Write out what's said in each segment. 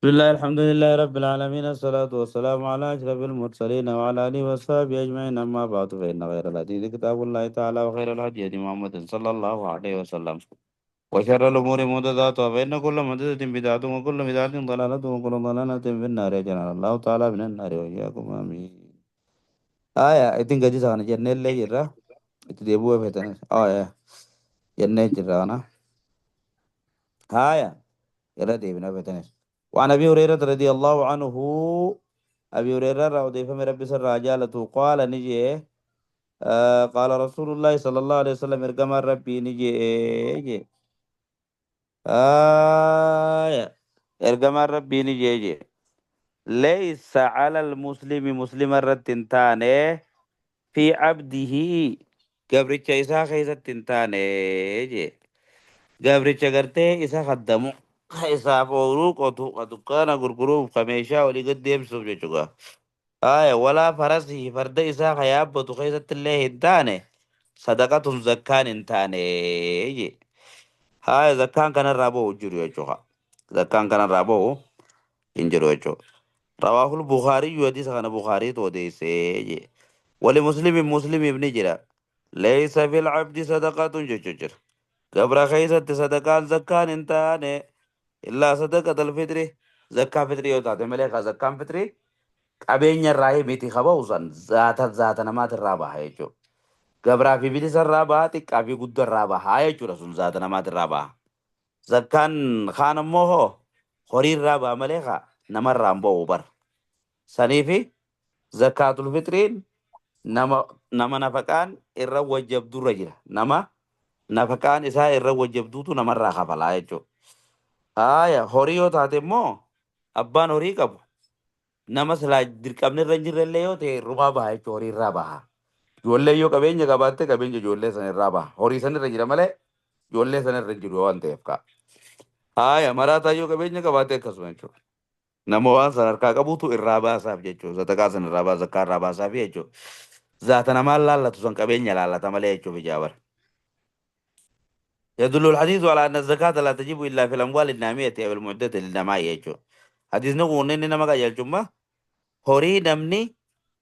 الله، الحمد لله رب العالمين، الصلاة والسلام على أشرف المرسلين وعلى آله وصحبه أجمعين. أما بعد، فإن خير الحديث كتاب الله تعالى، وخير الهدي هدي محمد صلى الله عليه وسلم، وشر الأمور محدثاتها، فإن كل محدثة بدعة، وكل بدعة ضلالة، وكل ضلالة في النار. أجارنا الله تعالى من النار وإياكم، آمين. آية I think hadiisa kana jennee illee jirra. Itti deebi'uu feetan. Aya, jennee jirra kana. Haya, irra deebina feetanis. وعن أبي هريرة رضي الله عنه، أبي هريرة رضي فم ربي سر رجالته، قال نجي قال رسول الله صلى الله عليه وسلم، إرجم ربي نجي آه إرجم ربي نجي: ليس على المسلم، مسلم الرتنتاني، في عبده، gabricha isaa keessatti hin taane jee. Gabricha gartee isa khaddamu, ka isaaf ooyruu qotu, ka dukkaana gurguruuf, ka meeshaa olii gad deemsuuf jechuudha. Aya, ولا فرسه، farda isaa ka yaabbatu keessatti illee hin taane، صدقة، zakkaan hin taane jee. Haya, zakkaan kanarraa bahu jiru jechuudha. Zakkaan kanarraa bahu hin jiru jechuudha. رواه البخاري، hadiisa kana Bukhariitu odeessee jee. ولمسلم، مسلم ni jira. ليس في العبد صدقة jechuu jira. Gabra keessatti sadaqaan, zakkaan hin taane، إلا صدقة الفطر، zakkaa fixrii yoo taate malee. Ka zakkaan fixrii qabeenya irraa miti ka bahu, san zaata namaatirraa baha jechuudha. Gabraa fi bilisa irraa baha, xiqqaa fi guddaa irraa baha jechuudha, sun zaata namaatirraa baha. Zakkaan kaan ammoo hoo horii irraa baha malee ka namarraa hin bahu bara. Saniifi zakkaatul fixriin nama nafaqaan irra wajjabdurra jira. Nama nafaqaan isaa irra wajjabduutu namarraa kafalaa jechuudha. Haaya, horii yoo taate immoo abbaan horii qabu nama silaa dirqamni irra hin jirre illee yoo ta'e irrumaa baha jechuudha, horii irraa baha. Ijoollee yoo qabeenya qabaatte, qabeenya ijoollee sana irraa baha. Horii san irra jira malee ijoollee sana irra hin jiru waan ta'eef ka'a. Haaya, maraataa yoo qabeenya qabaatte akkasuma jechuudha. Nama waan sana harkaa qabutu irraa baasaaf jechuudha. Sadaqaa sana irraa baasa, zakkaa irraa baasaaf jechuudha. Zaata namaan laallatu san, qabeenya laallata malee jechuudha ijaabara. يدل الحديث على أن الزكاة لا تجب إلا في الأموال النامية أو المعدة للنماء jechuudha. Hadiisni kun inni nama qajeelchummaa horii namni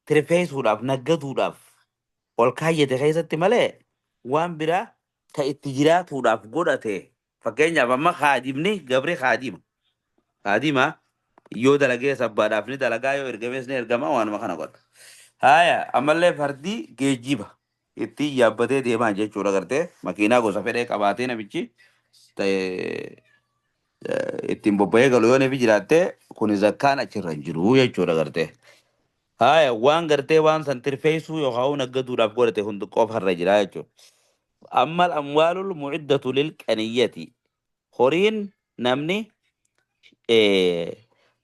tirfeessuudhaaf, naggaduudhaaf ol kaayyate keessatti malee waan biraa ka itti jiraatuudhaaf godhate. Fakkeenyaaf, amma kaadimni gabri kaadima yoo dalagee sabbaadhaaf ni dalagaa, yoo ergamees ni ergama, waanuma kana godha. Haya, ammallee fardii geejjiba ittiin yaabbatee deemaa jechuudha. Gartee makiinaa gosa fedhee qabaatee namichi ta'e ittiin bobba'ee galu yoo nefi jiraatte, kun zakkaan achirra hin jiru jechuudha gartee. Haya, waan gartee waan san tirfeessuu yookaan naggaduudhaaf godhate hundi qofarra jira jechuudha. أما الأموال المعدة للقنية، horiin namni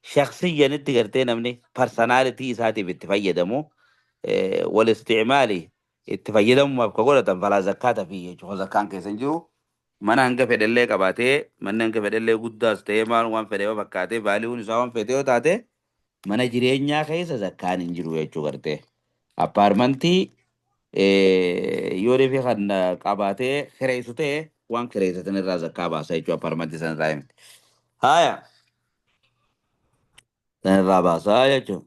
shakhsiyyanitti gartee namni personality isaatiif itti fayyadamu، والاستعمال، itti fayyadamuudhaaf ka godhatan، فلا زكاة فيه jechuudha. Zakkaan keessa hin jiru. Mana hanga fedhellee qabaatee, manni hanga fedhellee guddaas ta'ee, maal waan fedhe yoo fakkaatee, valueun isaa waan fedhe yoo taate, mana jireenyaa keessa zakkaan hin jiru jechuu gartee. Apartmentii yoo reefi kan qabaatee kireessu ta'e, waan kireessatan irraa zakkaa baasa jechuu, apartmentii san irraa miti. Haya, san irraa baasaa jechuudha.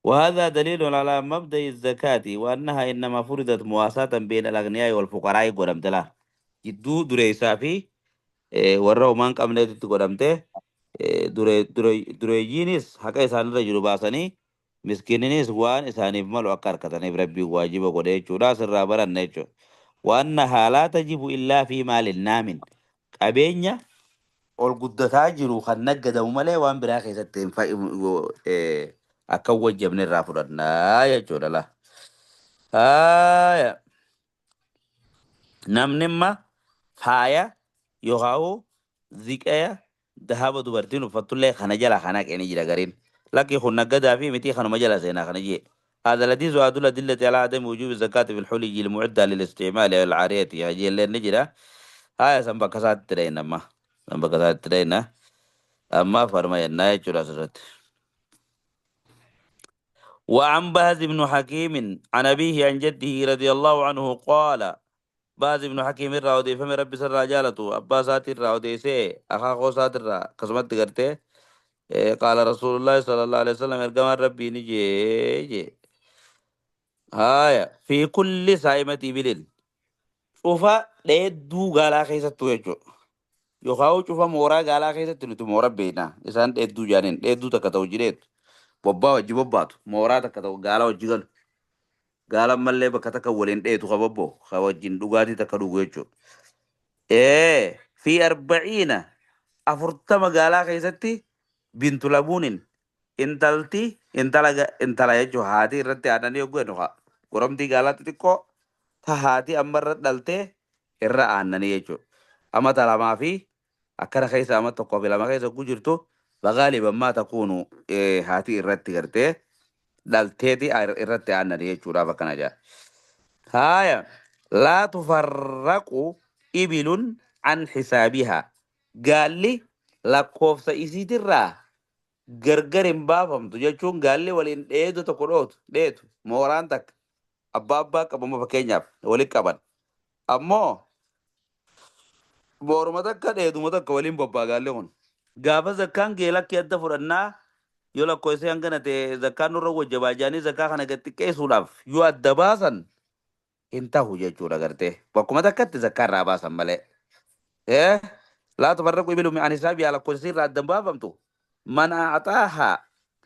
وهذا دليل على مبدأ الزكاة وأنها إنما فرضت مواساة بين الأغنياء والفقراء godhamte laa. Jidduu dureessaa fi warra homaan qabneetitti godhamte. Dureeyyiinis haqa isaanirra jiru baasanii, miskiininis waan isaaniif malu akka harkataniif Rabbiin waajiba godhe jechuudha. Asirraa baranna jechuudha. وأنها لا تجب إلا في مال نام، qabeenya ol guddataa jiru kan naggadamu malee waan biraa keessatti hin akka hin wajjabne irraa fudhannaa jechuudha la. Haaya. Namni imma faaya yookaan ziqaya dahaba dubartiin uffattullee kana jala kana qeeni jira gariin. Lakki, kun naggadaa fi miti, kanuma jala seenaa kana jee. هذا الحديث أدل أدلة على عدم وجوب الزكاة في الحلي المعدة للاستعمال والعارية هجي اللي نجرا. هاي سنبكسات ترين أما سنبكسات ترين أما فرما يناي سرت. وعن بهز بن حكيم عن أبيه عن جده رضي الله عنه قال، باز بن حكيم irraa odeeffame، Rabbi isarraa jaalatu، abbaa isaatii irraa odeessee akaakoo isaatirraa akkasumatti gartee. Qaala Rasuulullaahi sallallahu alaihi wasallam, ergamaan Rabbii ni jee jee. Haaya, fi kulli saa'imati ibilin, cufa dheedduu gaalaa keessattuu jechuudha. Yookaan cufa mooraa gaalaa keessatti, nuti moora beekna. Isaan dheedduu jaaniin dheedduu takka ta'u jireetu. Bobbaa wajji bobbaatu, mooraa takka ta'u gaala wajji galu. Gaala mallee bakka takka waliin dheetu ka bobboo ka wajjin dhugaatii takka dhugu jechuudha. Fi 40, 40 gaalaa keessatti, bintu labuunin, intalti intala intala jechuun haati irratti aadanii yogguu jennu goromtii gaalaa xixiqqoo ta haati amma irra dhaltee irra aannanii jechuudha. Amata 2 fi akkana keessa, ama 1 fi 2 keessa yogguu jirtu, bagaaliban maa takuunu haati irratti gartee dhalteeti irratti aannanii jechuudhaaf akkana jedha. Haaya, laa tufarraqu ibilun an xisaabihaa, gaalli lakkoofsa isiitirraa gargar hin baafamtu jechuun gaalli waliin dheedu tokko dhootu dheetu mooraan takka abbaa abbaa qabama, fakkeenyaaf waliin qaban ammoo booruma takka dheeduma takka waliin bobbaa. Gaalli kun gaafa zakkaan gee lakkii adda fudhannaa, yoo lakkoofsa hangana ta'e zakkaan nurra wajjabaa jaanii zakkaa kana gad xiqqeessuudhaaf yoo adda baasan hin tahu jechuudha. Gartee bakkuma takkatti zakkaa irraa baasan malee. Laa tufarraqu ibilu an hisaabihaa, lakkoofsa irraa adda hin baafamtu. Man a'xaahaa,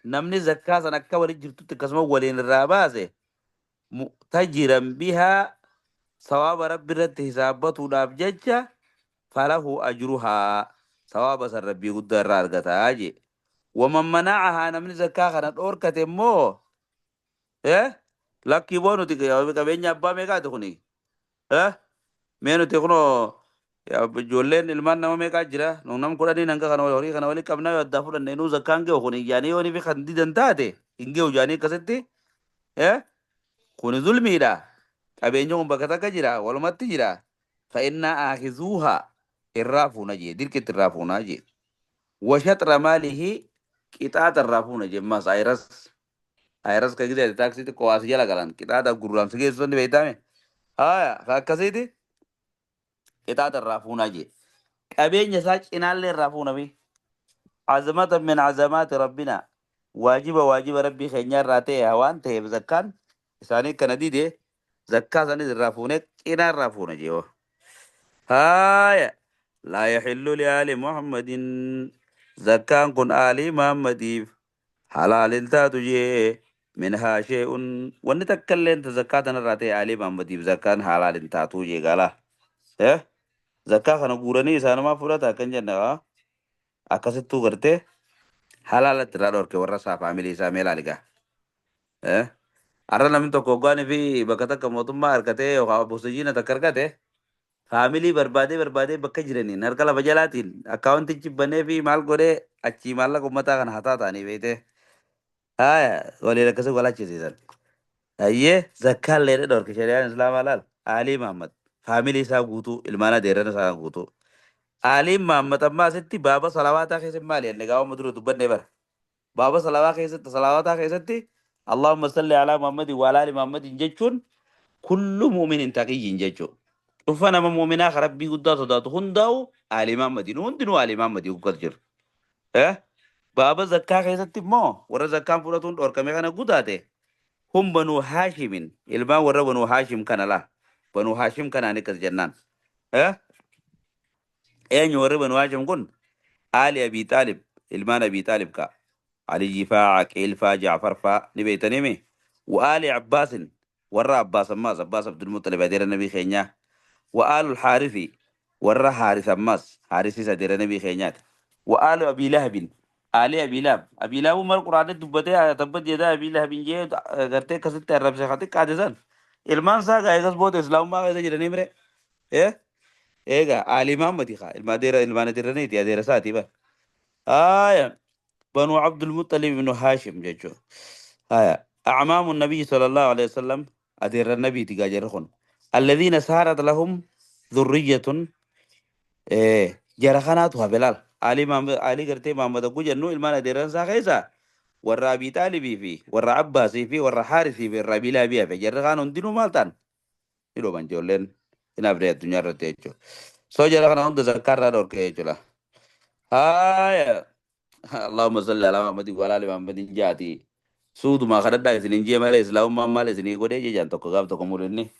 namni zakkaa san akka waliin jirtutti akkasuma waliin irraa baase, mu'tajiran bihaa, sawaaba Rabbi irratti hisaabbatuudhaaf jecha, falahu ajruhaa, sawaaba san Rabbii guddaa irraa argataa jee. Waman mana'ahaa, namni zakkaa kana dhoorkate immoo, lakkii boo, nuti qabeenya abbaa meeqaati kuni, mee nuti kunoo ijoolleen ilmaan nama meeqaa jira, nu nam 10 hanga kana horii kana walitti qabnaa, yoo addaa fudhanne nuu zakkaan ge'u kuni jaanii yoo fi kan didan taate, hin ge'u jaanii akkasitti, kuni zulmiidha, qabeenya kun bakka takka jira, walumatti jira, fa'innaa aakizuuhaa, irraa fuuna jee, dirqitti irraa fuunaa jee. Washaxra maalihi, qixaaxa irraa fuuna jee. Ammas IRS, IRS ka gisee taaksii xiqqoo asii jala galan qixaaxa gurraan si geessu ni beeytaame. Haya, ka akkasiiti qixaaxa irraa fuunaa jee, qabeenya isaa cinaallee irraa fuunami. Azamatan min azamaati rabbina, waajiba waajiba Rabbii keenya irraa ta'e waan ta'eef, zakkaan isaanii kana dide, zakkaa sanis irraa fuunee cinaa irraa fuuna jee. Haya, laa yaxillu liaali Muhammadin, zakkaan kun aalii Muhammadiif halaal hin taatu jee, minhaa shee'un, wanni takka illee ta zakkaa tanarraa ta'e aalii Muhammadiif zakkaan halaal hin taatu jee. Galaa zakkaa kana guuranii isaanumaa fudhata akkan jenne akkasittuu gartee halaalatti irraa dhorke warra isaa, faamilii isaa. Mee ilaali gaa. Har'a namni tokko hoggaanii fi bakka takka mootummaa argatee yookaan bosojiina takka argate, faamilii barbaadee barbaadee bakka jiraniin harka lafa jalaatiin akkaawuntichi banee fi maal godhee achii maallaqa uummataa kana hataa ta'anii beekte. Haya, waliin akkasii wal achisiisan. Hayyee, zakkaallee dhorke shari'aan Islaamaa. Laal, Aalii Mahammad faamilii isaa guutuu, ilmaan adeerran isaa guutuu. Aaliin Mahammad ammaa asitti baaba salawaataa keessatti maali jenne? Gaafuma dura dubbannee bara. Baaba salawaa keessatti, salawaataa keessatti, Allahumma salli alaa Muhammadin wa alaa ali Muhammadin jechuun kullu mu'minin taqiyyin jechuudha. Dhufa nama mu'minaa ka Rabbii guddaa sodaatu hundaa'u Aalii Muhammadin, hundinuu Aalii Muhammadin guggas jiru. Baaba zakkaa keessatti immoo warra zakkaan fudhatuun dhorkame kana gutaate, hum Banuu Haashimin, ilmaan warra Banuu Haashim kana laa. Banuu Haashim kanaan akkas jennaan. Eenyu warri Banuu Haashim kun? Aali Abii Xaalib, ilmaan Abii Xaalib ka Aliyyi faa, Aqiil faa, Jaafar faa ni beeytaniimi. Wa aali Abbaasin, warra Abbaas ammaas, Abbaas Abdulmuxalib, adeera nabii keenyaa. Wa aalul Haarisi, warra Haaris ammaas, Haarisis adeera nabii keenyaati. Wa aalu Abii Lahabin, aalii Abii Lahab. Abii Lahab umar quraanni dubbatee tabbat yadaa Abii Lahabin jee gartee akkasitti arrabse ka xiqqaate san. Ilmaan isaa gaa eegas booda Islaamummaa keessa jiranii mire. Eegaa aalii Muhammadi kaa ilma adeera, ilmaan adeeraniiti, adeera isaatii bara. Haaya, Banu Abdul Muttalib ibn Hashim jechuudha. Haya, acmaamu Nabiyyi sallallahu alaihi wasallam, adeerran nabiiti gaa jarri kun. Alladhiina saarat lahum dhurriyyatun, jara kanaatu hafe laal. Aalii Muhammad, aalii gartee Muhammad hogguu jennu, ilmaan adeerran isaa keessaa warra Abii Xaalibii fi warra Abbaasii fi warra Haarisii fi warra Abii Lahabii hafe. Jarri kaan hundinuu maal ta'an? Ni dhuman, ijoolleen hin hafne addunyaa irratti jechuudha. So jara kana hunda zakkaa irraa dhorke jechuudha. Haya. اللهم صل على محمد وعلى آل محمد jaati. Suutumaa kadhadhaa isiniin jee malee islaamummaan maal isinii godhee jejaan tokko gaaf tokko mulinni.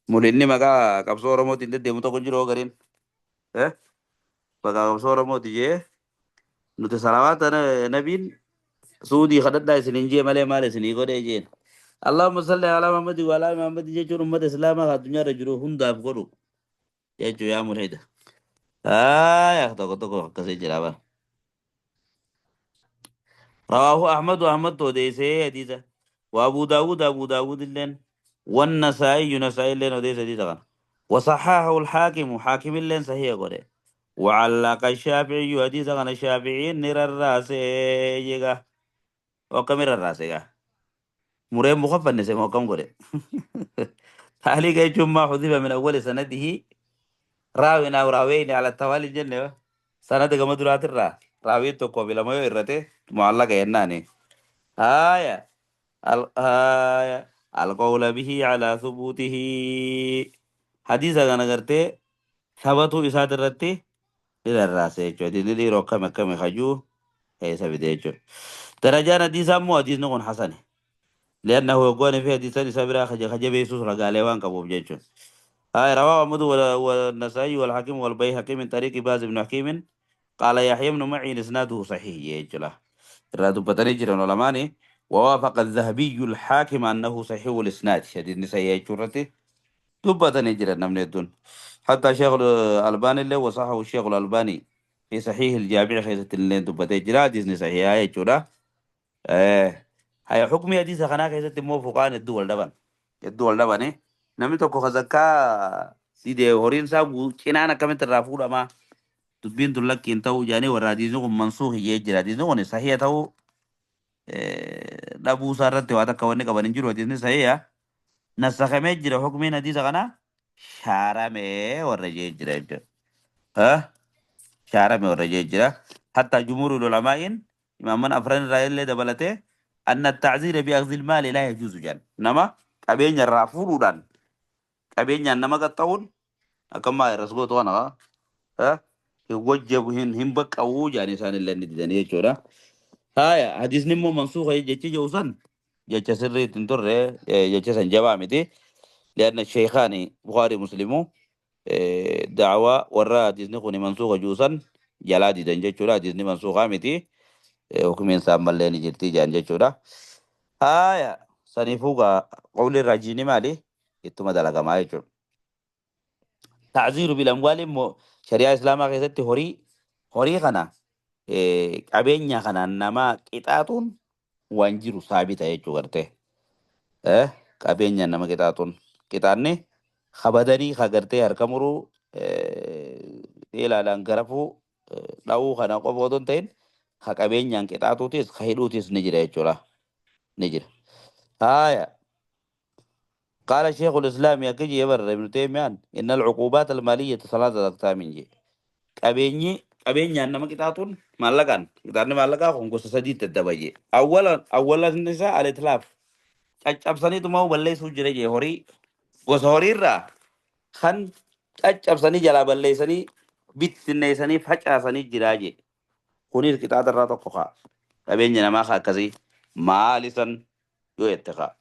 Mulinni maqaa qabsoo Oromootiin deddeemu tokko hin jiru gariin. Maqaa qabsoo Oromooti jee nuti salawaata nabiin suudii kadhadhaa isiniin jee malee maal isinii godhee jeen. اللهم صل على محمد وعلى آل محمد jechuun uummata islaamaa addunyaa irra jiru hundaaf godhu jechuu yaa mulhida. Aayaa tokko tokko akkasii jira bara. رواه أحمد أحمد وديسه حديثة وأبو داود أبو داود اللين والنسائي نسائي اللين وديس حديثة وصححه الحاكم حاكم اللين صحيح قوله وعلق الشافعي حديثة عن الشافعي نرى الراس يجا وكمر الراس يجا مريم مخفف نسمع وكم قوله تعليق يجمع حذف من أول سنده راوي أو راوين على التوالي الجنة سند كما درات الرا راوي تقوى بلا ما يرته معلق يناني آية آية القول به على ثبوته حديث أنا قرتي ثبتوا إسات الرتي إلى الرأس يجو دي دي روكا مكة خجو هي سبيت يجو درجان حديث مو حديث نكون حسن لأنه يقول في حديث سبرا خجا خجا بيسوس رجالي وان كبوب جيجو هاي رواه أحمد والنسائي والحاكم والبيهقي من طريق باز بن حكيم قال يحيى بن معين اسناده صحيح يجلا رادو بتني جرن علماني ووافق الذهبي الحاكم أنه صحيح الإسناد شديد نسائي جرته دبتني جرن من الدون حتى شيخ الألباني اللي وصحه الشيخ الألباني في صحيح الجامع خيزة اللي دبتني جرا ديزني صحيح يا جرا هاي حكم حديث خنا خيزة موافقان الدول لبن الدول لبن namni tokko ka zakkaa didee horiin isaa cinaan akkamitti irraa fuudhama dubbiin tun lakkiin ta'uu jedhanii warra hadiisni kun mansuuh jee jira hadiisni kun sahiha ta'uu dhabuu isaa irratti waa takka wanni qaban hin jiru hadiisni sahiha nasakhamee jira hukmiin hadiisa kana shaaramee warra jee jira jechuudha shaaramee warra jee jira hatta jumhuur ulamaa'in imaaman afran irraa illee dabalatee anna التعزير بأخذ المال لا يجوز جان nama qabeenya irraa fuudhuudhaan qabeenyaan nama qaxxa'uun akkam irras gootu kana hin wajjabu hin baqqa'uu jedhanii isaan illee ni didanii jechuudha. Haya hadiisni immoo mansuuka jechi jedhu san jecha sirriitti hin turre jecha san jabaa miti. لأن الشيخان بخاري مسلم دعوة ورا حديثني كوني منسوخ جوسا جلا ديدن جچورا حديثني منسوخة متي حكم إنسان ملين جرتي جان جچورا هايا سنيفوغا قول الرجيني مالي ittuma dalagamaa jechuudha. تعزير بالأموال immoo shari'aa islaamaa keessatti horii horii kana qabeenya kana nama qixaaxuun waan jiru saabita jechuu gartee. Qabeenya nama qixaaxuun qixaanni kabadanii ka gartee harka muruu ilaadhaan garafuu dha'uu kana qofa otoo hin ta'in ka qabeenyaan qixaaxuutis ka hidhuutis ni jira jechuudha. Ni jira. Haaya. قال شيخ الإسلام يكجي يبر ابن تيمية إن العقوبات المالية ثلاثة أقسام جي. Qabeenyi qabeenyaan nama qixaaxuun maallaqaan qixaanni maallaqaa kun gosa sadiitti adda baay'ee. Awwalan awwalan isaa al-itlaaf caccabsaniituma balleessuu jira jee horii gosa horiirraa kan caccabsanii jalaa balleessanii bittinneessanii facaasanii jiraa jee. Kunis qixaaxa irraa tokko kaa. Qabeenya namaa kaa akkasii maali san yoo jette kaa.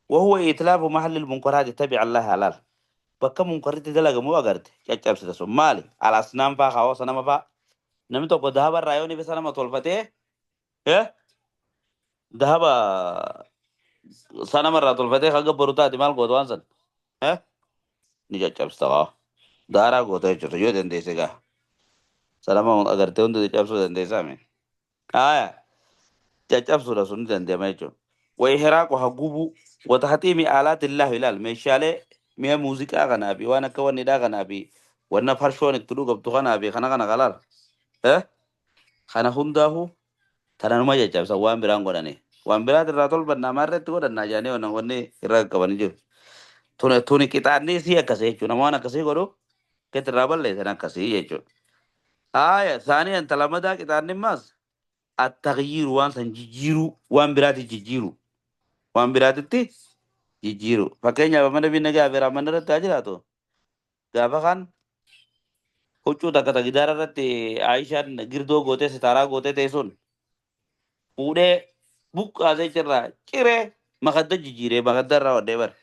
وهو إتلاف محل المنكرات تبع الله حلال bakka munkarritti dalagamu agarte caccabsita sun maali alasnaan faa hawaasa nama faa namni tokko dahaba irraa yoo nife sanama tolfatee dahaba sanama irraa tolfatee kan gabbaru taate maal goota waan san ni caccabsita kaa daaraa goota jechuudha yoo dandeesse gaa sanama agartee hundi caccabsuu dandeessaa mee haya caccabsuudha sun ni danda'ama jechuudha وإحراق gubuu وتحطيم آلات الله ilaal meeshaalee mi'a muuziqaa kanaa fi waan akka wanni kanaa fi wanna farshoon itti dhugamtu kanaa fi kana kana kalaal kana hundaafu tananuma caccabsan waan biraan godhani waan biraat irraa tolfannaa maarratti godhannaa jedhanii wanna wanni irra qabanii jiru tuni tuni qixaanni sii akkasii jechuudha nama waan akkasii godhu ketti irraa balleessan akkasii jechuudha. Haaya saanii antalamadaa qixaanni maas attaqyiiru waan san jijjiiruu waan biraatti jijjiiru waan biraatitti jijjiiru fakkeenyaaf mana binna gaafa mana irratti haa jiraatu gaafa kan Huccuu takka ta gidaara irratti Aayishaan girdoo gootee sitaaraa gootee teessuun fuudhee buqqaasee jirraa ciree makadda jijjiiree makadda irraa hodhee bara.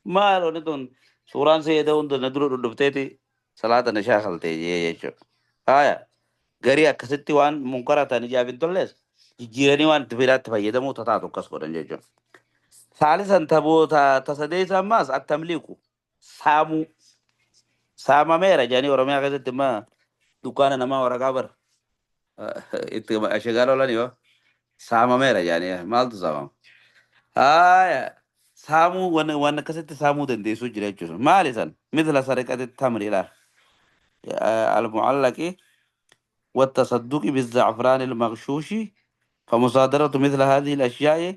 Maal wanni tun suuraan seeda hunda na dura dhudhufteeti salaata na shaakaltee jee jechuudha. Haaya garii akkasitti waan munkara ta'an ijaaf hin tollees jijjiiranii waan itti biraatti fayyadamuu tataatu akkas godhan jechuudha. Saalisan taboota tasadeessa ammaas attamliiku saamuu saamameera jedhanii Oromiyaa keessatti immoo dukkaana namaa waraqaa bara itti ashegaa lolan yoo saamameera jedhanii maaltu saamama? Haaya saamuu waan akkasitti saamuu dandeessuu jira jechuudha. Maali san? Mithla sariqati tamri ilaal. المعلق والتصدق بالزعفران المغشوش فمصادرة مثل هذه الأشياء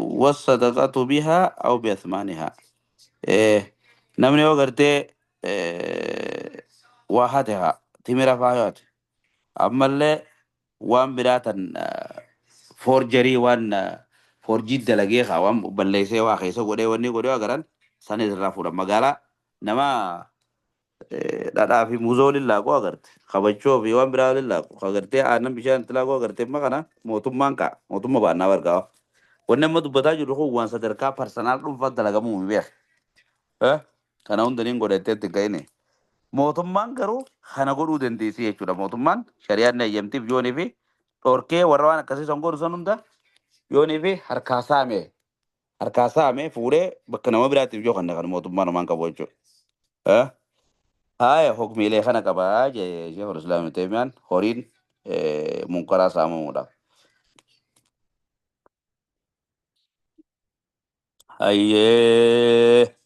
والصدقة بها أو بأثمانها. Namni yoo gartee waa hate haa timira faa yoo hate ammallee waan biraa tan forgery waan forjii dalagee haa waan balleessee waa keessa godhee wanni godhee agaran san irraa fuudhan magaalaa nama dhadhaa fi muuzoo waliin laaquu agarte kabachoo fi waan biraa waliin laaqu agartee aannan bishaan itti laaquu agartee amma kana mootummaan ka'a mootummaa baannaa bargaa wanni amma dubbataa jiru kun waan sadarkaa personal dhuunfaa dalagamuu hin beeku. Kana hunda niin godhattee itti hin ka'ine. Mootummaan garuu kana godhuu dandeessi jechuudha. Mootummaan shari'aan ni eeyyamtiif yoonii fi dhorkee warra waan akkasii san godhu san hunda yoonii fi harkaa saame fuudhee bakka nama biraatiif yoo kanne kan mootummaan homaan qabu jechuudha. Haaya hukmiilee kana qabaa jee Sheekul Islaam Ibn Taymiyaan horiin munkaraa saamamuudhaaf. Hayyee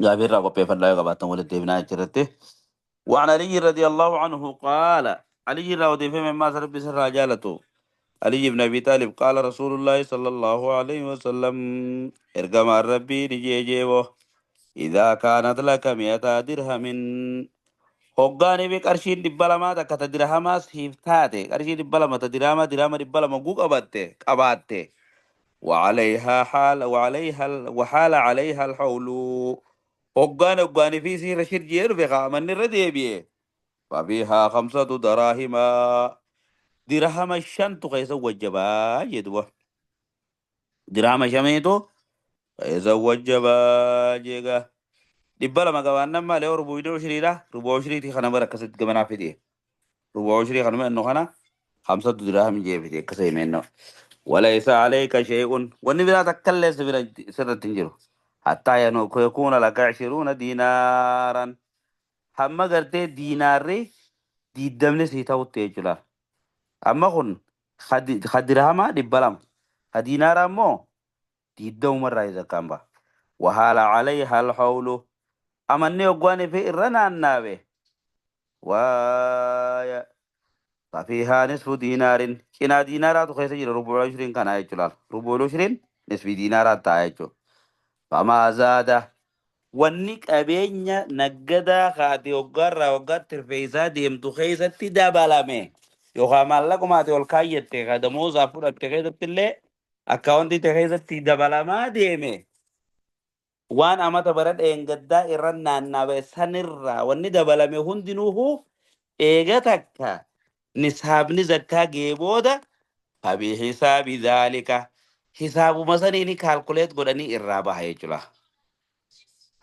gaafii irraa qopheeffadhaa yoo qabaattan walitti deebinaa achirratti. وعن علي رضي الله عنه قال علي رضي الله عنه ما ربي سر رجالته علي بن أبي طالب قال رسول الله صلى الله عليه وسلم إرقم ربي نجيجيبه إذا كانت لك 100 درهم hoggaanii fi qarshiin 200 takka ta dirhamaa siif taate qarshii 200 ta dirhama dirhama 200 guu qabaatte وعليها حال وعليها وحال عليها الحول hoggaanii fi siirra shirjee dhufe manni irra deebi'e ففيها 5 دراهم dirhama shantu keessa wajjabaa jedhuba dirhama shamiitu keessa wajjabaa jeega 200 qabaannan malee rubu'ii ushriidha rubu'ii ushriitii kana bara akkasitti gamanaa fide rubu'ii ushrii kanuma innu kana 5 dirham jee fide akkasa himeenno وليس عليك شيء wanni biraa takka illee sirratti hin jiru حتى يكون لك 20 دينارا hamma gartee diinaarri 20 sii ta'utti jechuudha. Amma kun ka dirhamaa 200 ka diinaaraa immoo 20rraa zakkaan ba'a. وحال عليها الحول amanni hoggaan fi irra naannaabe waaya ففيها نصف دينار cinaa diinaaraatu keessa jira ربع عشر kana jechuudha. ربع عشر نصف diinaaraa ta'a jechuudha. فما زاد wanni qabeenya naggadaa kaate hoggaarraa hoggaatti tirfeessaa deemtu keessatti dabalame yookaan maallaquma ati ol kaayyatte kadamoosaa fudhatte keessatti illee akkaawuntii ta'e keessatti dabalamaa deeme waan amata bara dheengaddaa irra naanna'e sanirraa wanni dabalame hundinuuhu eega takka nisaabni zakkaa ga'ee booda فبحساب ذلك hisaabuma saniini calculate godhanii irraa baha jechuudha.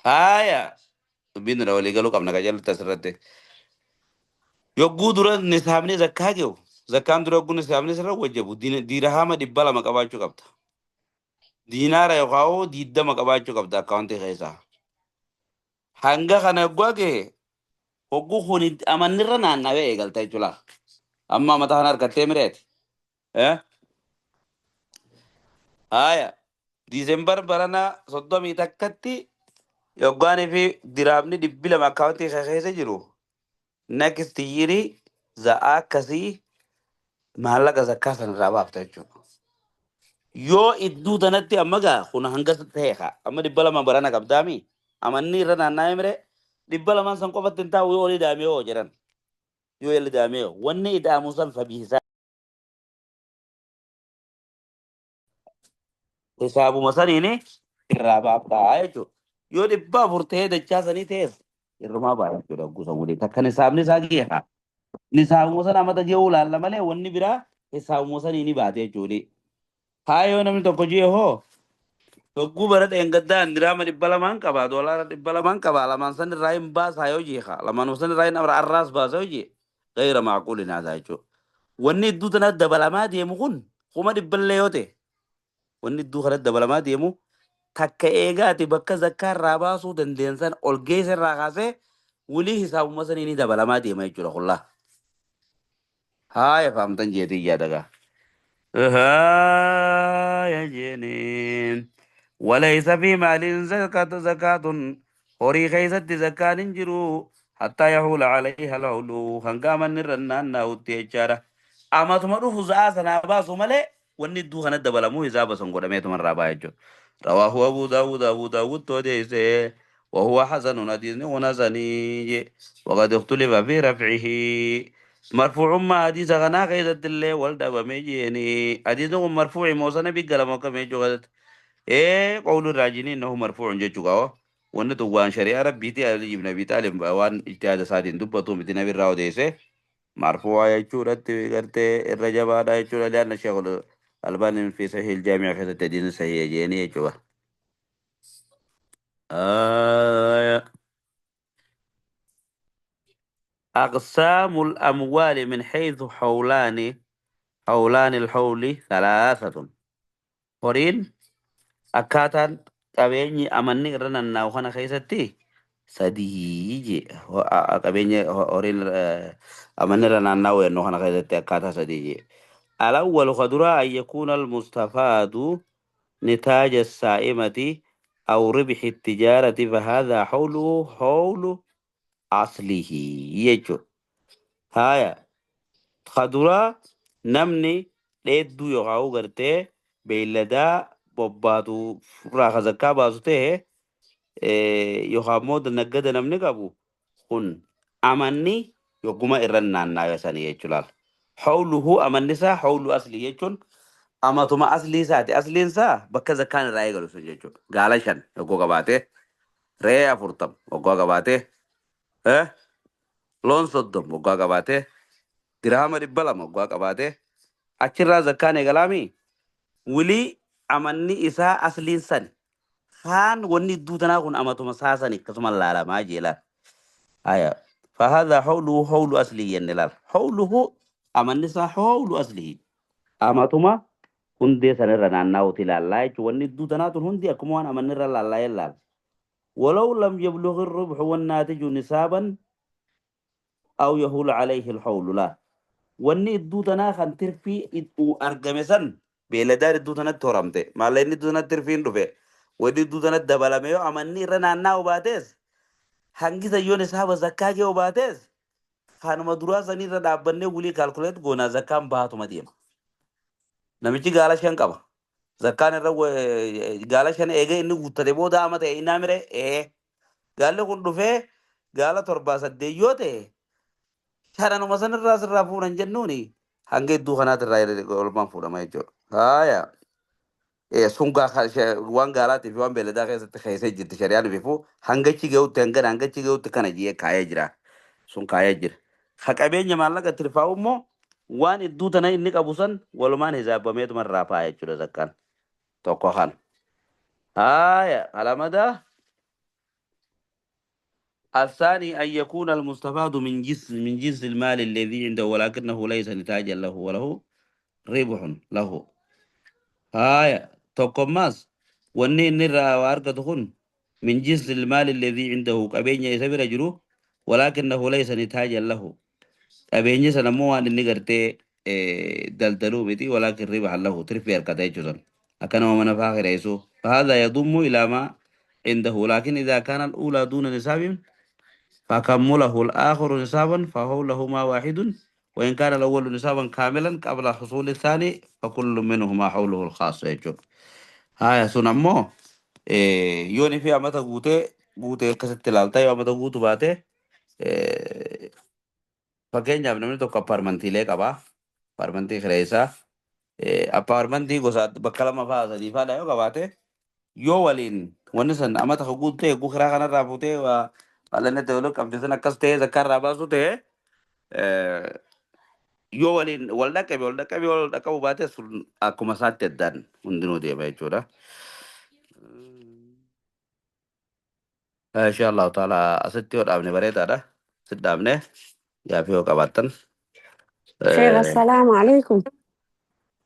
Haaya dubbiin dura walii galuu qabna qajeelatti asirratti. Yogguu dura nisaabni zakkaa ge'u zakkaan dura yogguu nisaabni sirra wajjabu diirahama 200 qabaachuu qabda. Diinaara yookaan 20 qabaachuu qabda akkaawuntii keessaa. Hanga kana yogguu gahe hogguu kun amannirra naannawee eegalta jechuudha. Amma mataa kana harkattee mireeti. Haaya December barana 31tti yoggaanii fi diraamni 200 akkaawuntii keessa jiru next year za'aa akkasii maallaqa zakkaa sanarraa baafta jechuudha. Yoo idduu tanatti amma gaa kun hanga ta'e haa amma 200 barana qabdaami amanni irra naanna'ee mire 200n san qofatti hin taa'u yoo olii daamee yoo jedhan yoo olii daamee wanni ida'amu san fabiisaa hisaabuma saniini irraa baaftaa jechuudha. Yoo 400 ta'ee dachaa sanii ta'es Irrumaa ba'a jechuudha gosa waliin. Takka nisaabni isaa geeha. Nisaabuma sana amata gahuu laalla malee wanni biraa hisaabuma sanii ni baate jechuudha. Haa yoo namni tokko jee hoo hogguu bara dheengaddaa diraama 200 qabaa doolaara 200 qabaa lamaan san irraa hin baasaa yoo jeeqa lamaan san irraa hin arraas baasa yoo jee gayra macquulin haasaa jechuudha. Wanni iddoo tanatti dabalamaa deemu kun 100,000 yoo ta'e wanni iddoo kanatti dabalamaa deemu takka eegaati bakka zakkaa irraa baasuu dandeensan ol geessa irraa kaasee wulii hisaabuma sanii ni dabalamaa deema jechuudha qullaa. Haaya fahamtan jeetii yaadagaa. Haaya jeeneen. Walaysa fi maaliin zakkaatu zakkaatun horii keessatti zakkaan hin jiru hattaa yahuula calayha alhawlu hanga amanni irra naanna'utti jechaadha. Amatuma dhufu za'aa sanaa baasu malee wanni iddoo kana dabalamuu hisaaba san godhameetuma irraa ba'a jechuudha. Rawaahu Abuu Daawud Abuu Daawud odeesse وهو حسن حديث حسني وقد اختلف في رفعه مرفوع ما حديث غنا كيست اللي ولد بمجيني حديث مرفوع موسى نبي قال ما كم يجوغت ايه قول الراجلين انه مرفوع جيتشوغاو ونتو وان شريعه ربي تي علي بن ابي طالب وان اجتهاد سادين دبتو متي نبي راو ديسه مرفوع يجورت غرتي الرجبا دا يجور لان الشيخ الألباني في صحيح الجامع في التدين صحيح جيني يجوا آه. أقسام الأموال من حيث حولان الحول ثلاثة horiin akkaataan qabeenyi amanni irra nannaa'u kana keessatti sadii je qabeenya horiin amanni irra naanna'u yennoo kana keessatti akkaataa sadii je. الأول خدرا أن يكون المستفاد نتاج السائمة أو ربح التجارة فهذا حوله حول أصله يجو. هايا خدرا نمني dheedduu yookaan gartee beeyladaa bobbaatu irraa ka zakkaa baasu ta'e yookaan immoo naggada namni qabu kun amanni yogguma irra naanna'e sanii jechuudha. Hawluhu amanni isaa hawlu aslii jechuun amatuma aslii isaati. Asliin isaa bakka zakkaan irraa eegalu sun jechuudha. Gaala 5 yogguu qabaate, re'ee 40 yogguu qabaate, loon 30 yogguu qabaate, dirhama 200 yogguu qabaate achirraa zakkaan eegalaami. Wulii amanni isaa asliin sani. Kaan wanni idduu tanaa kun amatuma isaa sani akkasuma laalamaa jeelaan. Haya. فهذا حوله حول أصله ينلال حوله أمن نسا حول أصله أماتما hundee sanirra naanna'uuti ilaallaa jechuun wanni idduu tanaatun hundi akkuma waan amanni irra laallaa ilaal. ولو لم يبلغ الربح والناتج نصابا أو يهول عليه الحول لا wanni idduu tanaa kan tirfii argame san beeyladaan idduu tanatti horamte maallaqni idduu tanatti tirfiin dhufe wanni idduu tanatti dabalame yoo amanni irra naanna'u baates hangi sayyoon isaaba zakkaa ga'u baates kanuma duraa sanirra dhaabbannee wulii calculate goonaa zakkaan baatuma deema. Namichi gaala 5 qaba. Zakkaan irra gaala 5 eegee inni guuttate booda ama ta'e inni amire ee gaalli kun dhufee gaala 7 8 yoo ta'e shananuma sanirraa sirraa fuudhan jennuuni hanga iddoo kanaati irraa olmaan fuudhama jechuudha. Haaya. Sun waan gaalaatii fi waan beeladaa keessatti keessee jirti shari'aan bifu hangachi gahutti hangana hangachi gahutti kana jee kaayee jira. Sun kaayee jira. Ka qabeenya maallaqa tirfaa'u immoo waan iddoo tana inni qabu san walumaan hisaabameetuma irraa faaya jechuudha zakkaan. Tokko kana. Haaya alamadaa. الثاني أن يكون المستفاد من جنس المال الذي عنده ولكنه ليس نتاجا له وله ربح له. هايا tokkommaas wanni inni irraa waa argatu kun من جنس المال الذي عنده qabeenya isa bira jiru ولكنه ليس نتاجا له qabeenya sana immoo waan inni gartee daldaluu miti ولكن ربحا له tirfii argata jechuudha akka nama mana faa kireessu. فهذا يضم إلى ما عنده لكن إذا كان الأولى دون نصاب فكمله الآخر نصابا فهو لهما واحد وإن كان الأول نصابا كاملا قبل حصول الثاني فكل منهما حوله الخاص jechuudha. Haya sun ammoo yooni fi amata guutee guutee akkasitti ilaalta yoo amata guutu baate fakkeenyaaf namni tokko apartmentiilee qaba. Apartmentii kireessaa. Apartmentii gosa bakka lama fa'aa sadii fa'aadha yoo qabaate yoo waliin wanni san amata ka guutuu ta'e kiraa kanarraa fuutee waa Mallaqni itti walitti qabde sun akkas ta'ee zakkaa irraa baasu ta'e, yoo waliin wal dhaqqabe wal dhaqqabe, wal dhaqqabu baate sun akkuma isaatti addaan hundinuu deema jechuudha. Insha Allahu ta'ala asitti yoo dhaabne bareedaadha. Asitti dhaabne, gaafii yoo qabaattan. Sheekh, assalaamu alaikum.